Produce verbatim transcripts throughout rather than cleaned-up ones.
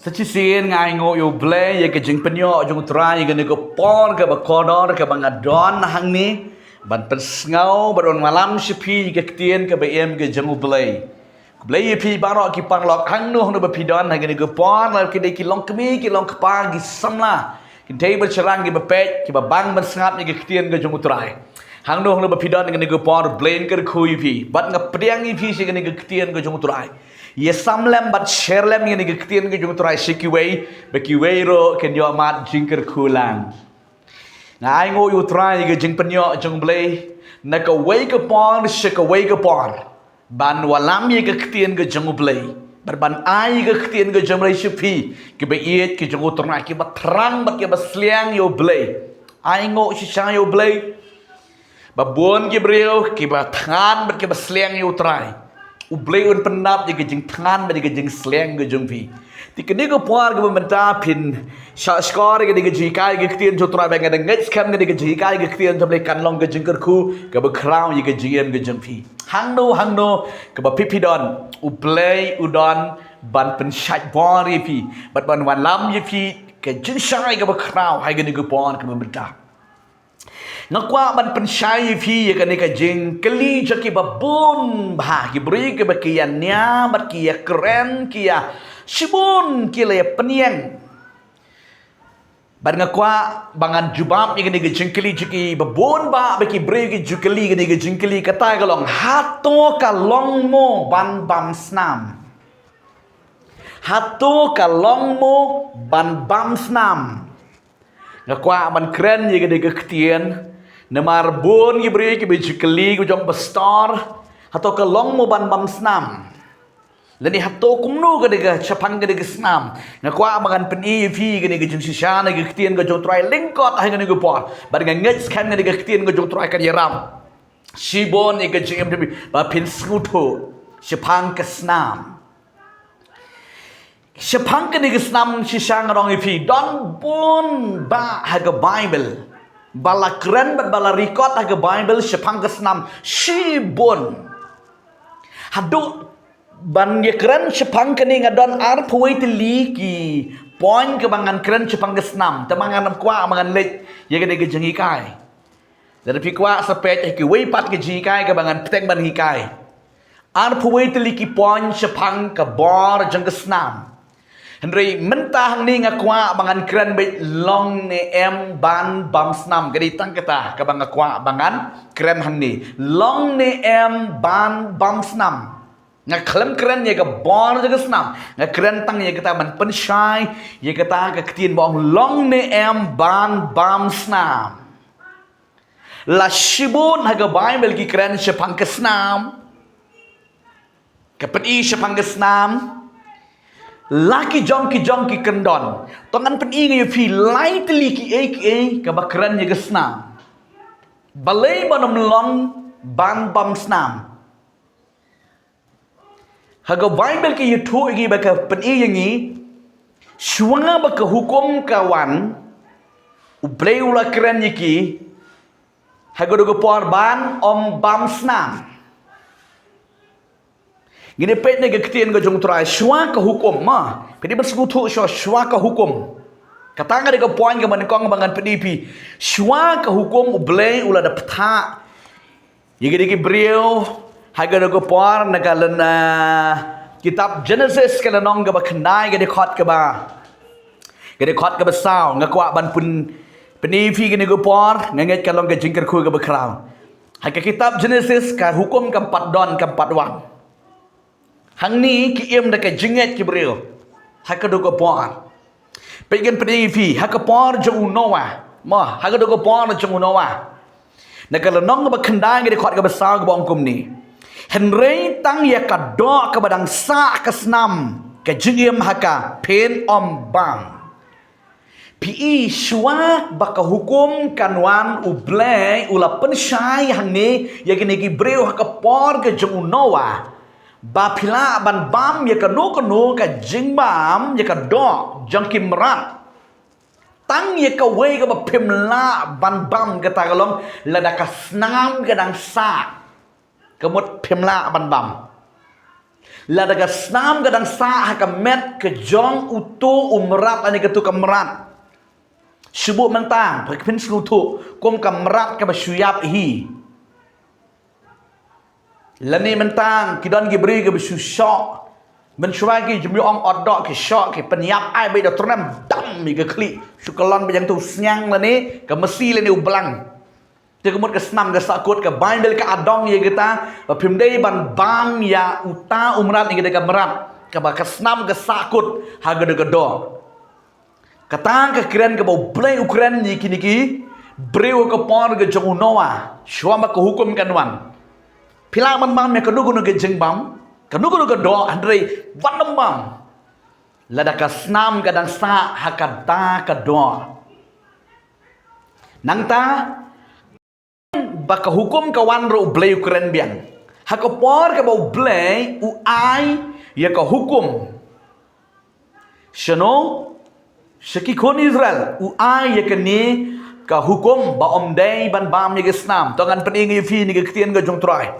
Sa shisien nga ainguh ïa U Blei ïa ka jingpynïoh jong U Trai ïa kane ka por kaba kordor kaba nga don hangne ban pynsngew bad ban wallam sha phi ïa ka ktien kaba im ka jong U Blei. Khublei ïa phi baroh ki paralok hangno hangno ba phi don ha kane ka por, lada ki dei ki longkmie ki longkpa ki samla, ki dei ba shyrang kiba peit kiba bang ban sngap ïa ka ktien ka jong U Trai. Hangno hangno ba phi don ha kane ka por, Blei un kyrkhu ïa phi bad nga pdiang ïa phi sha kane ka ktien ka jong U Trai. Ïa sam lem bad share lem ïa kane ka ktien ka jong U Trai sha kiwei ba kiwei ruh kin ïoh mad jingkyrkhu lang. Nga ainguh ïa U Trai ïa ka jingpynïoh jong U Blei na kawei ka por sha kawei ka por ban wallam ïa ka ktien ka jong U Blei bad ban ai ïa ka ktien ka jong U Blei sha phi kiba ïeit ki jong U Trai, kiba thrang bad kiba sliang ïa U Blei. Ainguh shisha ïa U Blei ba bun ki briew kiba thngan bad kiba sliang ïa U Trai, U Blei un pyndap ïa ka jingthngan bad ïa ka jingsliang ka jong phi. Te kane ka por kaba mynta phin shah shkor ïa kane ka jinghikai ka ktien jong U Trai, ba nga da ngeit skhem kane ka jinghikai ka ktien jong U Blei kan long ka jingkyrkhu kaba khraw ïa ka jingim ka jong phi. Hangno hangno kaba phi phi don, U Blei u don ban pynshait bor ïa phi bad ban wallam ïa phi ka jingshai kaba khraw ha kane ka por kaba mynta. Nga kwah ban pynshai ïa phi ïa kane ka jingkylli jong kiba bun bha, ki briew kiba ki ïa nia bad ki ïa kren, ki ïa shibun ki la ïa pynïeng. Bad nga kwah ba ngan jubab ïa kane ka jingkylli jong kiba bun bha, ba ki briew ki ju kylli kane ka jingkylli, kata ka long, hato ka long mo ban bam snam? Hato ka long mo ban bam snam? Nga kwah ban kren ïa kane ka ktien namar bun ki briew kiba ju kylli ka jong pastor, hato ka long mo ban bam snam? Lane hato kumno kane ka, shaphang kane ka snam? Nga kwah ba ngan pyni ïa phi kane ka jingshisha na ka ktien ka jong U Trai lyngkot ha kane ka por. Bad nga ngeit skhem kane ka ktien ka jong U Trai kan ïarap shibun ïa ka jingim jong phi ba phin sngewthuh shaphang ka snam. Shaphang kane ka snam shisha nga ong ïa phi, don bun bha ha ka Baibl ba la kren bad ba la record ha ka Baibl shaphang ka snam shibun. Haduh ban ïa kren shaphang kane nga don arphew wei tylli ki point kaba ngan kren shaphang ka snam, te ma ngan ym kwah ma ngan leit ïa kane ka jinghikai. Lada phi kwah sa peit ha kiwei pat ki jinghikai kaba ngan pynbteng ban hikai. Arphew wei tylli ki point shaphang ka bor jong ka snam. Hynrei mynta hangne nga kwah ba ngan kren beit long ne em ban bam snam. Ka dei tang kata kaba nga kwah ba ngan kren hangne, long ne em ban bam snam. Nga khlem kren ïa ka bor jong ka snam, nga kren tang ïa kata ban pynshai ïa kata ka ktien ba ong long ne em ban bam snam. La shibun ha ka Baibl ki kren shaphang ka snam, ka pyni shaphang ka snam. La ki jong ki jong ki kyndon. To ngan pyni ïa phi lai tylli kiei kiei kaba kren ïa ka snam. Balei ban ym long ban bam snam? Ha ka Baibl ki ïathuh ïa ngi bad ka pyni ïa ngi, shuwa ba ka hukum ka wan, U Blei u la kren ïa ki ha ka dei ka por ban ym bam snam. Ngi dei peit na ka ktien ka jong U Trai, shuwa ka hukum, ma phi dei ban sngewthuh shuwa, shuwa ka hukum. Kata ka dei ka point kaba nyngkong ba ngan pyni ïa phi. Shuwa ka hukum U Blei u la da pynthah ïa ki dei ki briew ha ka dei ka por na ka lynnong, kitab Genesis ka lynnong kaba khyndai, ka dkhot kaba, ka dkhot kaba saw. Nga kwah ban pyn, pyni ïa phi kane ka por, nga ngeit ka long ka jingkyrkhu kaba khraw. Ha ka kitab Genesis ka hukum kam pat don, kam pat wan. Hangne ki im da ka jingngeit ki briew ha ka dei ka por. Peit ngan pyni ïa phi ha ka por jong u Noah. Ma, ha ka dei ka por jong u Noah. Na ka lynnong kaba khyndai, ka dkhot kaba saw, kaba ong kumne: Hynrei tang ïa ka doh kaba dang sah ka snam, ka jingim ha ka phin ym bam. Phi i, shuwa ba ka hukum kan wan, U Blei u la pynshai hangne ïa kine ki briew ha ka por ka jong u Noah ba phi lah ban bam ïa kano kano ka jingbam, ïa ka doh jong ki mrad. Tang ïa kawei kaba phim lah ban bam, kata ka long lada ka snam ka dang sah, ka mut phim lah ban bam. Lada ka snam ka dang sah ha ka met ka jong uto u mrad lane kato ka mrad, shu buh mynta, phin sngewthuh kum ka mrad kaba shu ïap hi. Lane mynta ki don ki briew kiba shu shoh, mynshuwa ki jum ïoh ong ot doh, ki shoh, ki pynïap, ai ba i da trnem dam ïa ka khlieh, shu kyllon ba ïeng tu sniang lane ka masi lane u blang. Te ka mut ka snam ka sahkut, ka Baibl ka adong ïa kita ba phim dei ban bam ïa uta u mrad, ïa kata ka mrad kaba ka snam ka sahkut ha kata ka doh. Kata ka kren kaba U Blei u kren ïa kine ki briew ha ka por ka jong u Noah, shuwa ba ka hukum kan wan. Phi lah ban bam ïa kano kano ka jingbam, kano kano ka doh, hynrei wat nym bam lada ka snam ka dang sah ha kata ka doh. Nangta ba ka hukum ka wan ruh, U Blei u kren biang. Ha ka por kaba U Blei u ai ïa ka hukum, shano, sha ki khun Israel, u ai ïa kane ka hukum ba ym dei ban bam ïa ka snam. To ngan pyni ïa phi na ka ktien ka jong U Trai.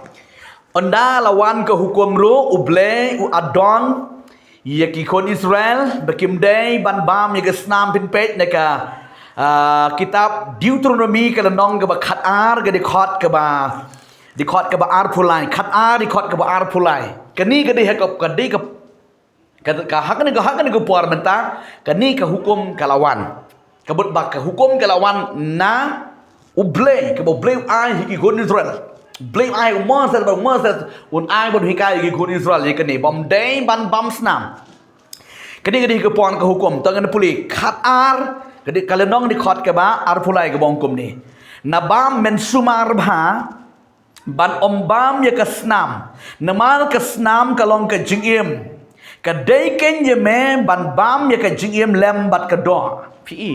Ynda la wan ka hukum ruh, U Blei u adong ïa ki khun Israel ba kim dei ban bam ïa ka snam. Phin peit na ka, ah, kitab Deuteronomi ka lynnong kaba khatar, ka dkhot kaba, dkhot kaba arphew lai, khatar, dkhot kaba arphew lai. Kane ka dei ha ka, ka dei ka, ka, ka, ha kane ka, ha kane ka por mynta, kane ka hukum ka la wan. Ka mut ba ka hukum ka la wan na U Blei, kaba U Blei u ai ha ki khun Israel. U Blei u ai u Moses, ba u Moses un ai ban hikai ha ki khun Israel ïa kane ba ym dei ban bam snam. Kane ka dei ka por ka hukum, to ngan pule khatar, ka dei ka lynnong, dkhot kaba arphew lai, kaba ong kumne: Naba men sumar bha ban ym bam ïa ka snam, namar ka snam ka long ka jingim. Ka dei keiñ ïa me ban bam ïa ka jingim lem bad ka doh. Phi i?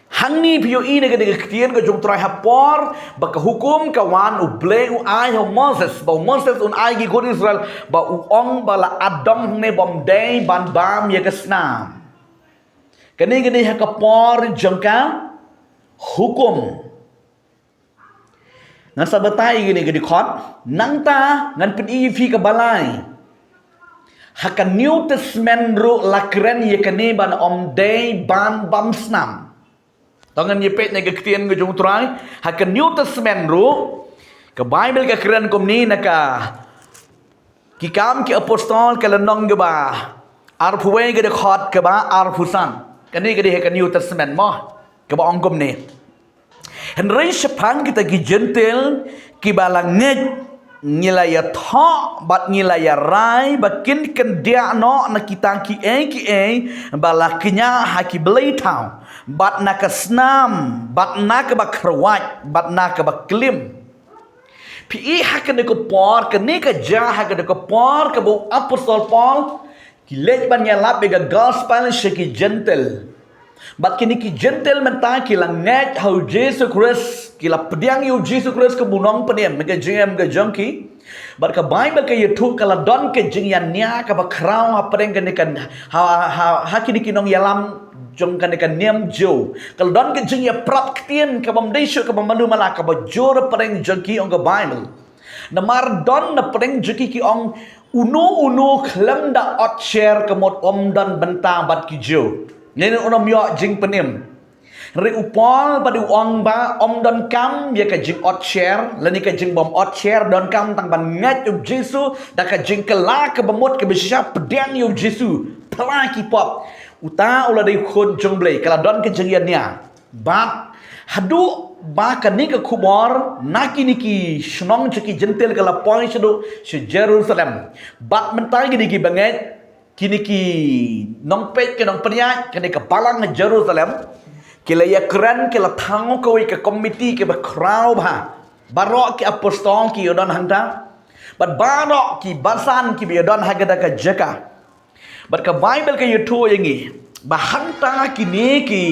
Hangne phi ïohi na ka dei ka ktien ka jong U Trai ha por ba ka hukum ka wan, U Blei u ai ha u Moses, ba u Moses un ai ki khun Israel, ba u ong ba la adong hangne ba ym dei ban bam ïa ka snam. Kane ka dei ha ka por jong ka hukum. Ngan sa batai ïa kane ka dkhot, nangta ngan pyni ïa phi kaba lai. Ha ka New Testament ruh la kren ïa kane ban ym dei ban bam snam. To ngan ïa peit na ka ktien ka jong U Trai. Ha ka New Testament ruh, ka Baibl ka kren kumne na ka Ki Kam ki Apostol ka lynnong kaba arphew wei, ka dkhot kaba arphew san. Kane ka dei ha ka New Testament mo, kaba ong kumne: Hynrei shaphang kita ki Jentil kiba la ngeit, ngi la ïathoh bad ngi la ïarai ba kin kyndiah noh na kita kiei kiei ba la kñia ha ki blei thaw, bad na ka snam, bad na kaba kyrwat, bad na kaba klim. Phi i, ha kane ka por, kane ka jia ha kane ka por kaba u Apostol Paul, ki leit ban ïalap ïa ka gospel sha ki Jentil. Bad kine ki Jentil mynta ki la ngeit ha u Jisu Khrist, ki la pdiang ïa u Jisu Khrist kum u Nongpynim ha ka jingim ka jong ki. Bad ka Baibl ka ïathuh ka la don ka jingïania kaba khraw hapdeng kane ka, ha, ha, ha kine ki nongïalam jong kane ka niam Jiw. Ka la don ka jingïaprap ktien kaba ym dei shuh, kaba malu mala, kaba jur hapdeng jong ki, ong ka Baibl. Namar don napdeng jong ki ki ong, uno uno khlem da otsher ka mut ym don bynta bad ki Jiw. Lane un ym ïoh jingpynim. Hynrei u Paul pat u ong ba ym donkam ïa ka jingotsher lane ka jingbym otsher, donkam tang ban ngeit ïa u Jisu da ka jingkylla kaba mut kaba shisha, pdiang ïa u Jisu, pla ki pop. Uta u la dei u Khun jong U Blei, ka la don ka jingïania. Bad haduh ba kane ka khubor na kine ki shnong jong ki Jentil ka la poi shaduh sha Jerusalem. Bad mynta kine ki bangeit, kine ki nongpeit, ki nongpynïaid, kane ka balang ha Jerusalem, ki la ïakren, ki la thaw kawei ka komiti kaba khraw bha. Baroh ki apostol ki ïadon hangta. Bad baroh ki basan kiba ïadon ha kata ka jaka. Bad ka Baibl ka ïathuh ïa ngi ba hangta kine ki,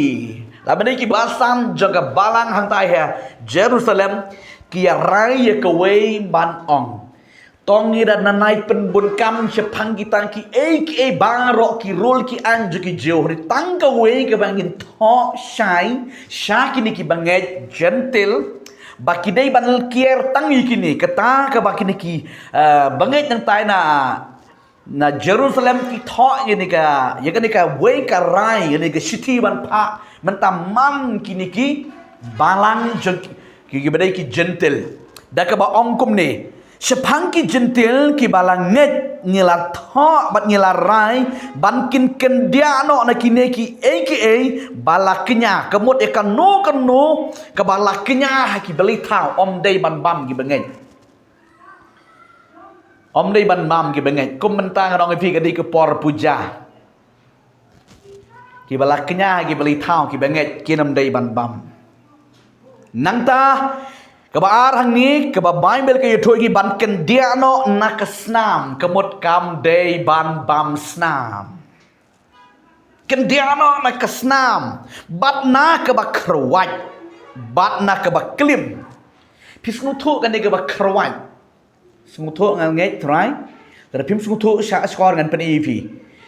lada dei ki basan jong ka balang hangta ha Jerusalem, ki ïarai ïa kawei ban ong, to ngin da nanai pynbun kam shaphang kita kiei kiei baroh, ki rule ki aiñ jong ki Jiw. Hynrei tang kawei kaba ngin thoh shai sha kine ki bangeit Jentil, Ba ki dei ban kiar tang ïa kine, kata kaba kine ki, eh, bangeit nangtai na, na Jerusalem ki thoh ïa kane ka, ïa kane kawei ka rai, ïa kane ka shithi ban phah, mynta man kine ki balang jong ki, ki, kiba dei ki Jentil. Da kaba ong kumne, shaphang ki Jentil kiba la ngeit ngi la thoh bad ngi la rai ban kin kyndiah noh na kine kiei kiei ba la kñia, ka mut ïa kano kano kaba la kñia ha ki bali thaw, ym dei ban bam kiba ngeit. Ym dei ban bam kiba ngeit. Kum mynta nga ong ïa phi ka dei ka por puja. Kiba la kñia ha ki bali thaw kiba ngeit kin ym dei ban bam. Nangta kaba ar hangne, kaba Baibl ka ïathuh ïa ngi ban kyndiah noh na ka snam, ka mut kam dei ban bam snam. Kyndiah noh na ka snam, bad na kaba kyrwat, bad na kaba klim. Phi sngewthuh kane kaba kyrwat? Sngewthuh, nga ngeit, Trai? Lada phim sngewthuh, shah shkor ngan pyni ïa phi.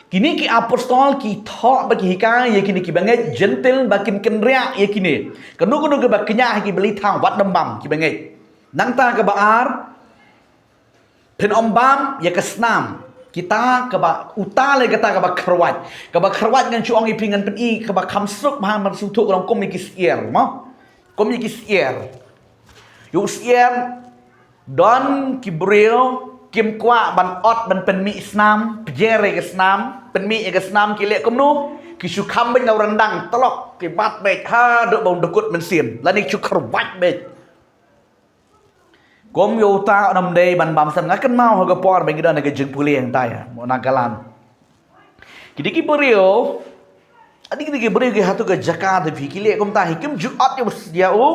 Kine ki apostol ki thoh bad ki hikai ïa kine kiba ngeit Jentil ba kin kynriah ïa kine. Kano kano kaba kñia ha ki bali thaw, wat nym bam kiba ngeit. Nangta kaba ar, phin ym bam ïa ka snam. Kita kaba, uta lei kata kaba kyrwat. Kaba kyrwat ngan shu ong ïa phi, ngan pyni kaba kham suk bha ban sngewthuh, ka long kum ïa ki syiar, mo? Kum ïa ki syiar. Ïa u syiar, don ki briew kim kwah ban ot ban pynmih snam, pynjer ïa ka snam, pynmih ïa ka snam, ki leh kumno? Ki shu kham beit na u ryndang, tlok, ki bat beit haduh ba un da kut mynsiem, lane ki shu kyrwat beit. Kum ïa uta un ym dei ban bam snam. Nga kynmaw ha ka por ba ngi don ha ka jingpule hangtai, mo, Nagaland. Ki dei ki briew, adi ki dei ki briew ki hato ka jaka te phi, ki leh kumta hi, kim ju ot ïa u, ïa u,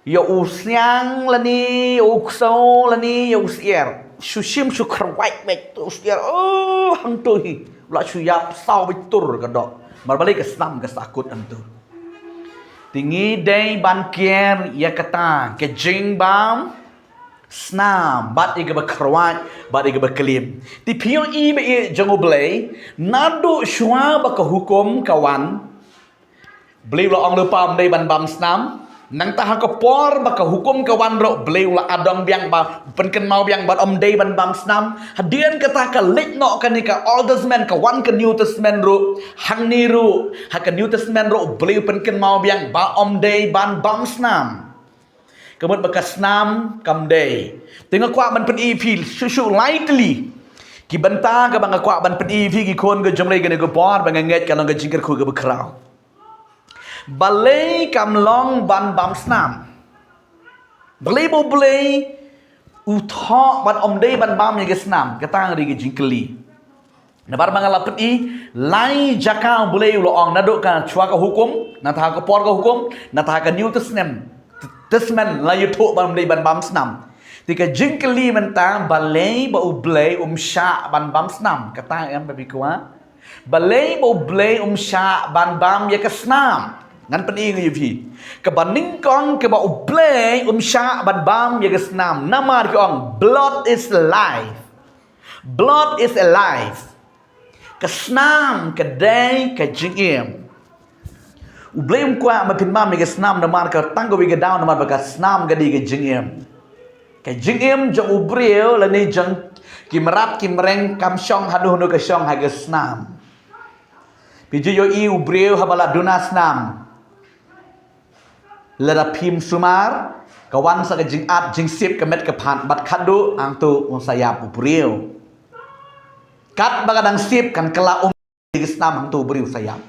ïa u sniang lane, ïa u ksew lane, ïa u syiar. Shu shim shu kyrwat beit u syiar. Oh, hangto hi. La shu ïap saw beit tur ka doh. Namar balei? Ka snam ka sahkut hangto. Te ngi dei ban kiar ïa kata ka jingbam snam, bad ïa kaba kyrwat, bad ïa kaba klim. Te phi ïohi ba ïeit jong U Blei, naduh shuwa ba ka hukum ka wan, Blei u la ong lypa ym dei ban bam snam. Nangta ha ka por ba ka hukum ka wan ruh, Blei u la adong biang ba pynkynmaw biang bad ym dei ban bam snam. Hadien kata ka leit noh kane ka Old Testament, ka wan ka New Testament ruh. Hangne ruh ha ka New Testament ruh, Blei u pynkynmaw biang ba ym dei ban bam snam. Ka mut ba ka snam kam dei. Te nga kwah ban pyni ïa phi shuh shuh lai tylli ki bynta kaba nga kwah ban pyni ïa phi, ki khun ka jong U Blei, kane ka por ba nga ngeit ka long ka jingkyrkhu kaba khraw. Balei kam long ban bam snam? Balei ba U Blei u thoh ban ym dei ban bam ïa ka snam? Kata ka dei ka jingkylli. Namar ba nga la pyni lai jaka U Blei u la ong, naduh ka shuwa ka hukum, nangta ha ka por ka hukum, nangta ha ka New Testament, Testament la ïathuh ba ym dei ban bam snam. Te ka jingkylli mynta, balei ba U Blei um shah ban bam snam? Kata em ba phi kwah. Balei ba U Blei um shah ban bam ïa ka snam? Ngan pyni ïa phi. Kaba nyngkong kaba U Blei um shah ban bam ïa ka snam, namar ki ong, blood is life. Blood is alive. Ka snam ka dei ka jingim. U Blei um kwah ba phin bam ïa ka snam namar ka tang kawei ka daw, namar ba ka snam ka dei ka jingim. Ka jingim jong u briew lane jong ki mrad ki mreng kam shong haduh haduh, ka shong ha ka snam. Phi ju ïohi u briew haba la duna snam, lada phim sumar, ka wan sa ka jingat jingsip ka met ka phad, bad khatduh hangto un sa ïap u briew. Katba ka dang sip kan kylla um ka snam, hangto u briew sa ïap.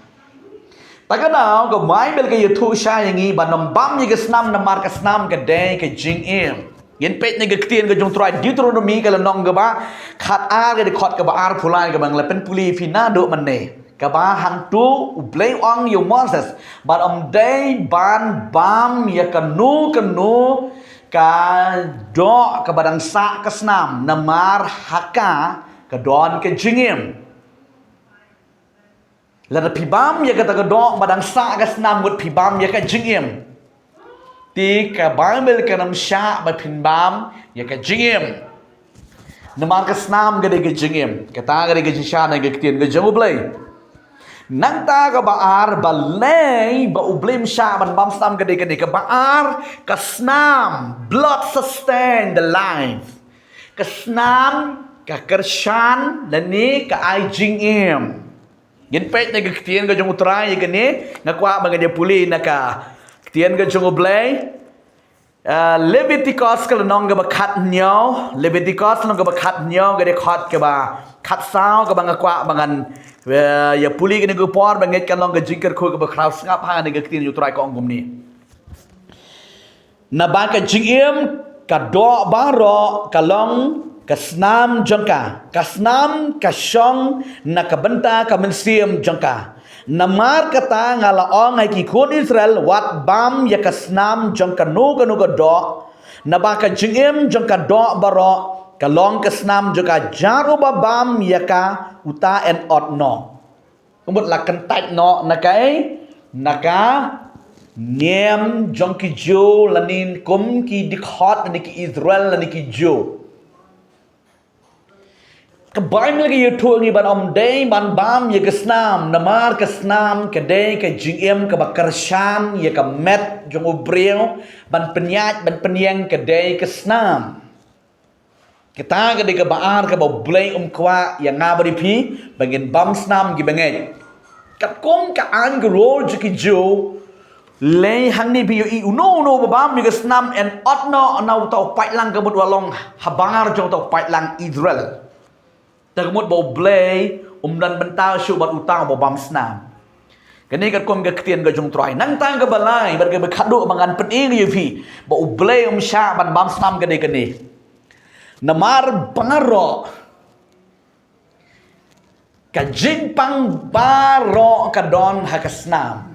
Ta ka daw ka Baibl ka ïathuh shai ïa ngi ban ym bam ïa ka snam namar ka snam ka dei ka jingim. Ngin peit na ka ktien ka jong u Trai, Deuteronomi ka lynnong kaba khatar, ka dkhot kaba arphew lai, kaba nga la pynpule ïa phi naduh mynne. Kaba hangto u Blei u ong ïa u Moses ba ym dei ban bam ïa kano kano ka doh kaba dang sah ka snam, namar ha ka ka don ka jingim. Lada phi bam ïa kata ka doh ba dang sah ka snam, mut phi bam ïa ka jingim. Te ka Baibl kam shah ba phin bam ïa ka jingim. Namar ka snam ka dei ka jingim. Kata ka dei ka jingshah na ka ktien ka jong u Blei. Nangta kaba ar, balei ba U Blei um shah ban bam snam ka dei kane? Kaba ar, ka snam, blood sustain the life. Ka snam ka kyrshan lane ka ai jingim. Ngin peit na ka ktien ka jong U Trai ïa kane, nga kwah ba ngin ïa pule na ka ktien ka jong U Blei. Ah, Leviticus ka lynnong kaba khathynñiew, Leviticus lynnong kaba khathynñiew, ka dkhot kaba khatsaw, kaba nga kwah ba ngan, eh, ïa pule kane ka por, ba ngeit kan long ka jingkyrkhu kaba khraw sngap ha kane ka ktien U Trai, ka ong kumne. Naba ka jingim ka doh baroh ka long ka snam jong ka, ka snam ka shong na ka bynta ka mynsiem jong ka. Namar kata nga la ong ha ki khun Israel, wat bam ïa ka snam jong kano kano ka doh, naba ka jingim jong ka doh baroh ka long ka snam jong ka. Jar uba bam ïa ka, uta yn ot noh. Ka mut la kyntait noh na kaei? Na ka niam jong ki Jiw, lane kum ki dkhot, lane ki Israel, lane ki Jiw. Ka Baibl ka ïathuh ïa ngi ban ym dei ban bam ïa ka snam, namar ka snam ka dei ka jingim kaba kyrshan ïa ka met jong u briew, ban pynïaid ban pynïeng ka dei ka snam. Kata ka dei kaba ar kaba U Blei um kwah ïa nga bad ïa phi ba ngin bam snam, ki bangeit. Katkum ka aiñ ka rule jong ki Jiw, lei hangne phi ïohi uno uno uba bam ïa ka snam yn ot noh na uta u paidlang, ka mut u long habar jong uta u paidlang Israel. Te ka mut ba U Blei um don bynta shuh bad uta uba bam snam. Kane katkum ka ktien ka jong U Trai. Nangta kaba lai bad kaba khadduh ba ngan pyni ïa phi ba U Blei um shah ban bam snam ka dei kane. Namar baroh ka jingpang baroh ka don ha ka snam.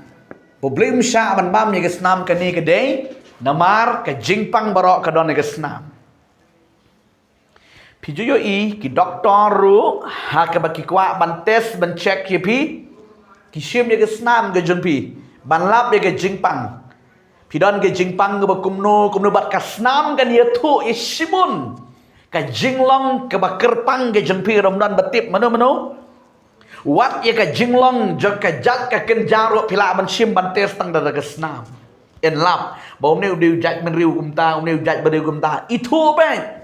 U Blei um shah ban bam ïa ka snam kane ka dei namar ka jingpang baroh ka don ha ka snam. Phi ju ïohi ki doktor ruh ha kaba ki kwah ban test ban check ïa phi, ki shim ïa ka snam ka jong phi ban lap ïa ka jingpang. Phi don ka jingpang kaba kumno kumno, bad ka snam kan ïathuh ïa shibun ka jinglong kaba kyrpang ka jong phi. Ym don ba tip mano mano. Wat ïa ka jinglong jong ka jait ka kynja ruh phi lah ban shim ban test tang da ka snam. Yn lap ba une u dei u jait bynriew kumta, une u jait bynriew kumta. Ithuh beit.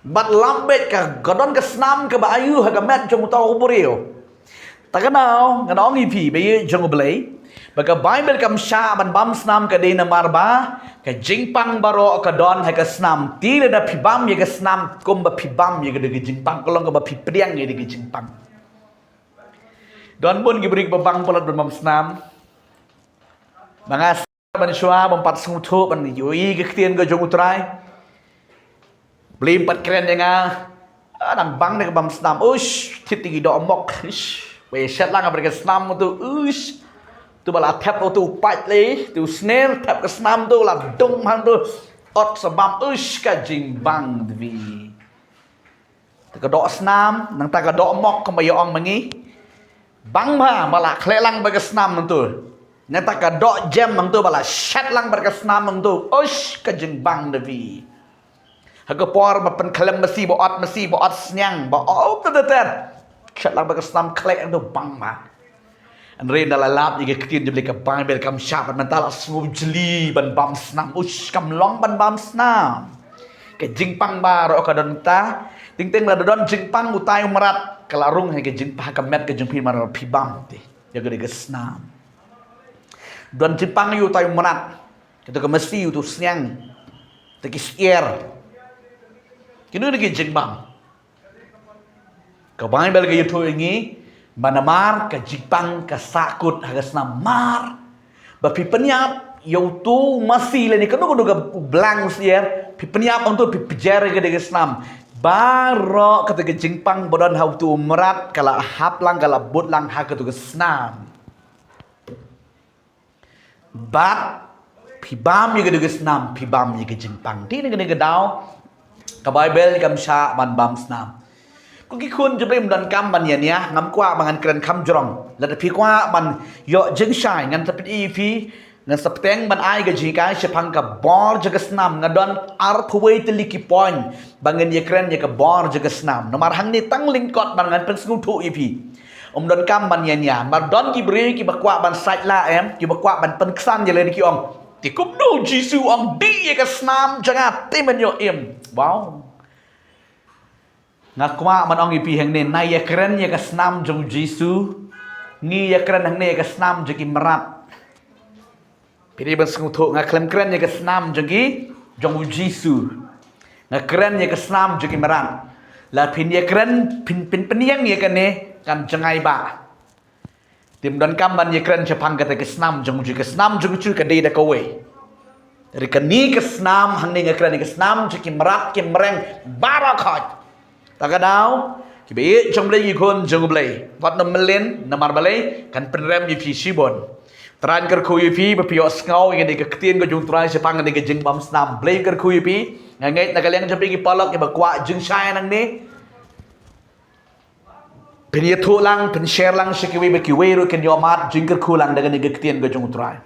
Bad lap beit ka, ka don ka snam kaba aïu ha ka met jong uta u briew. Ta ka daw ngan ong ïa phi ba ïeit jong U Blei, ba ka Baibl kam shah ban bam snam ka dei namar ba ka jingpang baroh ka don ha ka snam. Te lada phi bam ïa ka snam, kumba phi bam ïa ka dei ka jingpang, ka long kaba phi pdiang ïa ka dei ka jingpang. Don bun ki briew ba bang palat ban bam snam. Ba nga sa ban shuwa ban pat sngewthuh ban ïohi ka ktien ka jong U Trai. Blei pat kren ïa nga. Ah, dang bang ne ka bam snam. Uish, thit ki doh mok. Uish. Wei shet lang bad ka snam tu. Uish. Tu ba la thep tu pait le, tu snare, thep ka snam tu la dung hang tu. Ot sa bam, uish, ka jingbang dvi. Ta ka doh snam, nangta ka doh mok kumba ïa ong ma ngi. Bang bha, ba la khleh lang bad ka snam nangtu. Nangta ka doh jem nangtu, ba la shet lang bad ka snam nangtu. Uish, ka jingbang dvi. Ha ka por ba pynkhlem masi, ba ot masi, ba ot sniang, ba ot ter ter ter. Shet lang bad ka snam, khleh nangtu, bang bha. Hynrei ynda la lap ïa ka ktien jong U Blei, ka Baibl kam shah ban mynta la sngewjli ban bam snam. Uish, kam long ban bam snam. Ka jingpang baroh ka don ta. Teng teng lada don jingpang, utai u mrad ka la rung ha ka jingpang, ka met ka jong phi, mar phi bam te ïa ka dei ka snam. Don jingpang ïa utai u mrad. Kata ka masi, utu sniang, ta ki syiar. Kino kino ki jingbang. Ka Baibl ka ïathuh ïa ngi ba namar ka jingpang ka sahkut ha ka snam. Mar ba phi pynïap ïa utu masi lane kano kano ka blang syiar, phi pynïap hangtu, phi pjer ïa ka dei ka snam. Baroh kata ka jingpang ba don ha utu u mrad ka la hap lang, ka la bud lang ha katu ka snam. Bad phi bam ïa ka dei ka snam, phi bam ïa ka jingpang. Te na kane ka daw ka Baibl kam shah ban bam snam. Ko ki khun jong U Blei, ym donkam ban ïania, ngam kwah ba ngan kren kham jrong. Lada phi kwah ban ïoh jingshai, ngan sa pyni ïa phi, ngan sa bteng ban ai ka jinghikai shaphang ka bor jong ka snam. Nga don arphew wei tylli ki point ba ngan ïakren ïa ka bor jong ka snam. Namar hangne tang lyngkot ba ngan pynsngewthuh ïa phi. Um donkam ban ïa nia. Namar don ki briew kiba kwah ban sait lah em, kiba kwah ban pynksan ïa lade, ki ong, te kumno Jisu ong dih ïa ka snam jong nga te men ïoh im. Wow. Nga kwah ban ong ïa phi hangne, ngi ïa kren ïa ka snam jong Jisu, ngi ïa kren hangne ïa ka snam jong ki mrad. Phi dei ban sngewthuh, nga khlem kren ïa ka snam jong ki, jong u Jisu. Nga kren ïa ka snam jong ki mrad. Lada phin ïa kren, phin, phin pynïeng ïa kane, kan jngai ba. Te ym donkam ban ïa kren shaphang kata ka snam jong u Jisu, ka snam jong u Jisu ka dei da kawei. Te kane ka snam hangne nga kren ïa ka snam jong ki mrad ki mreng baroh khoit. Ta ka daw, kiba ïeit jong U Blei, ki khun jong U Blei, wat nym mlien, namar balei, kan pynrem ïa phi shibun. Trai un kyrkhu ïa phi ba phi ïohsngew ïa kane ka ktien ka jong U Trai shaphang kane ka jingbymsnam. Blei un kyrkhu ïa phi. Nga ngeit na ka liang jong phi ki paralok kiba kwah jingshai hangne, phin ïathuh lang, phin share lang sha kiwei ba kiwei ruh kin ïohmad jingkyrkhu lang da kane ka ktien ka jong U Trai.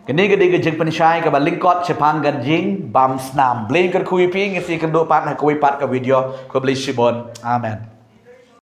Kane ka dei ka jingpynshai kaba lyngkot shaphang ka jingbymsnam. Blei un kyrkhu ïa phi, ngin sa ïakynduh pat ha kawei pat ka video. Khublei shibun. Amen.